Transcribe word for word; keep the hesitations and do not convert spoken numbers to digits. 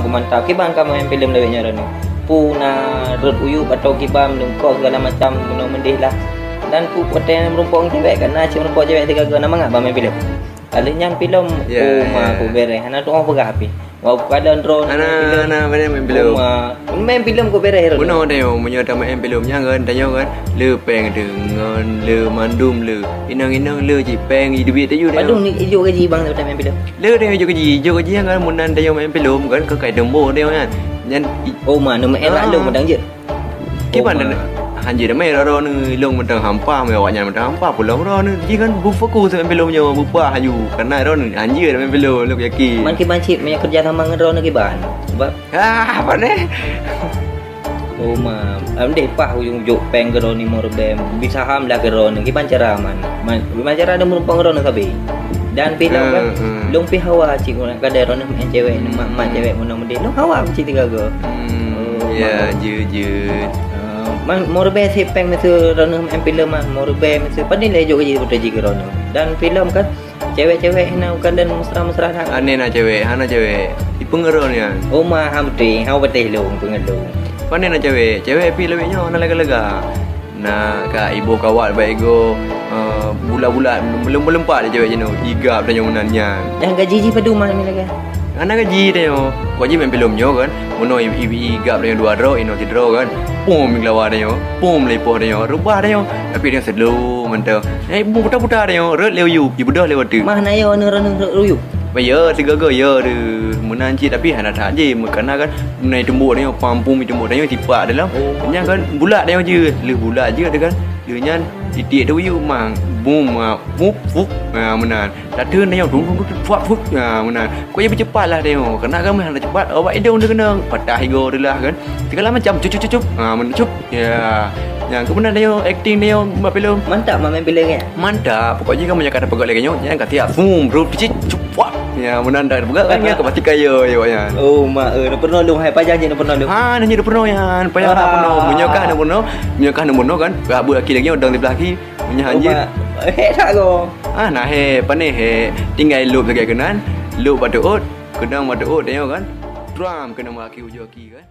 Mantap, kiban ka main filem lawét nyoe droeneuh. Pu na rot uyuek atau kiban leungkok segala macam bunoe meudeh lah. Dan pu watèe meurumpok ngon cewek, kan na cit meurumpok cewek sigaga, na mangat ban main filem. Ka lheueh nyan filem, Ya, oh ma, ya. Ku bereh, hana tu'oh peugah pih. Wah, kadang droeneuh Ana, main filem. Ana, mana main filem? Oh ma, main filem ku bereh droeneuh. Bunoe tanyoe, meunyoe tameu'en filem nyan kan, tanyoe kan, le péng teuh ngon le mandum le. Inong-inong le cit péng, idubiet teuh ju tanyoe. Padum ni ijok gaji bang watèe main filem? Le tanyoe ijok gaji, ijok gaji nyan kan, meunan tanyoe main filem kan, keu kai teumbok tanyoe nyan. Nyan i- Oh ma, neumeu'en Ah. rak lôn mantong jeuet. Kiban Oh, dan ma. Hanjeuet damai droeneuh, ilong mantong hampa, meu awaknyan mantong hampa, pulang droeneuh. Ji kan beufokus main filem nyoe, beupah aju. Karena droeneuh hanjeuet main filem, lôn yakin. Man kiban cit, meunyoe kerja sama ngon droeneuh kiban. Sebab Ah, apa ni? Oh ma, am deh pah ujong jok péng keu droeneuh lima ribèe, bisa ham lah keu droeneuh. Kiban cara man. Man, kiban cara droeneuh meurumpok droeneuh sabe. Dan pih lom kan, Hmm, hmm. Lôn pih hawa cit ngon kadang droeneuh main cewek, mak-mak cewek bunoe meudeh. Lôn hawa cit sigaga. Hmm, Oh, ya, ma. Jeuet, jeuet. Ah, man, lima ribèe sit péng miseue droeneuh main filem ah, lima ribèe miseue. Pane lé jok gaji beutôi jih keu droeneuh. Dan filem kan, cewek-cewek hina bukan dan mesra-mesra that. Aneh na cewek, hana cewek. Ipeungeureu nyan. Oh ma, ha beutôi, ha beutôi lôn, peungeut lôn. Pane na cewek, cewek pih lawét nyoe hana lega-lega. Na ka iboh kawat bak igoe, eh, bulat-bulat, meuleumpah-leumpah lé cewek jinoe, igab tanyoe meunan nyan. Dan gaji jih padum ma mi lagèe? Hana gaji tanyoe. Kok jih main filem nyoe kan, meunoe i- i- igab tanyoe dua droe, inoe sidroe kan. Pom geulawa tanyoe, pom lé ipoh tanyoe, reubah tanyoe. Tapi tanyoe slow mantong. Eh, bu puta-puta tanyoe, rot lé uyup, ibeudôh lé watèe. Mah na yo neuron rot uyup. Bah, ya, sigaga ya deh. Meunan cit, tapi hana that jih. Meukana kan, meunai teumbok tanyoe, pampung teumbok tanyoe, sipak dalam. Oh. Nyan kan, bulat tanyoe jeuet. Lheueh bulat jeuet deh kan. Lheueh nyan, titik tu yuk mang. Bum, ha, fup, fup. Ha, meunan. Tateun tanyoe, tung, tung, tung, fuap, fup. Ha, meunan. Kok ya beucepat lah tanyoe. Karena kan, hana cepat, awak idong teuh keunong. Patah igoe teuh lah kan. Segala macam, cup, cup, cup, cup. Ha, meunan, cup. Ya. Nyang keupeue na tanyoe, akting tanyoe bak filem. Mantap main filem kan? Mantap. Pokok jih kan meunyoe ka tapeugah lagèe nyoe, nyan ka siap. Bum, bro, cicit, cupak. Ya, meunan dah tapeugah kan, nyan ka pasti kaya, ya, awak nyan. Oh, mak, eh, na peurunoe lôn, hai pajan jih na peurunoe lôn. Ha, na jih na peurunoe nyan. Payah na peurunoe. Meunyoe ka na peurunoe, meunyoe ka na peurunoe kan, ka buet aki lagèe nyoe, dong di blah aki. Meunyoe hanjeuet. Oh, mak. Hek that ko. Ah, na hek, pane hek. Tinggai lôb lagèe keunan. Lôb bak teuôt, keudong bak teuôt, tanyoe kan. Tram keunong bak aki, ujoe aki kan.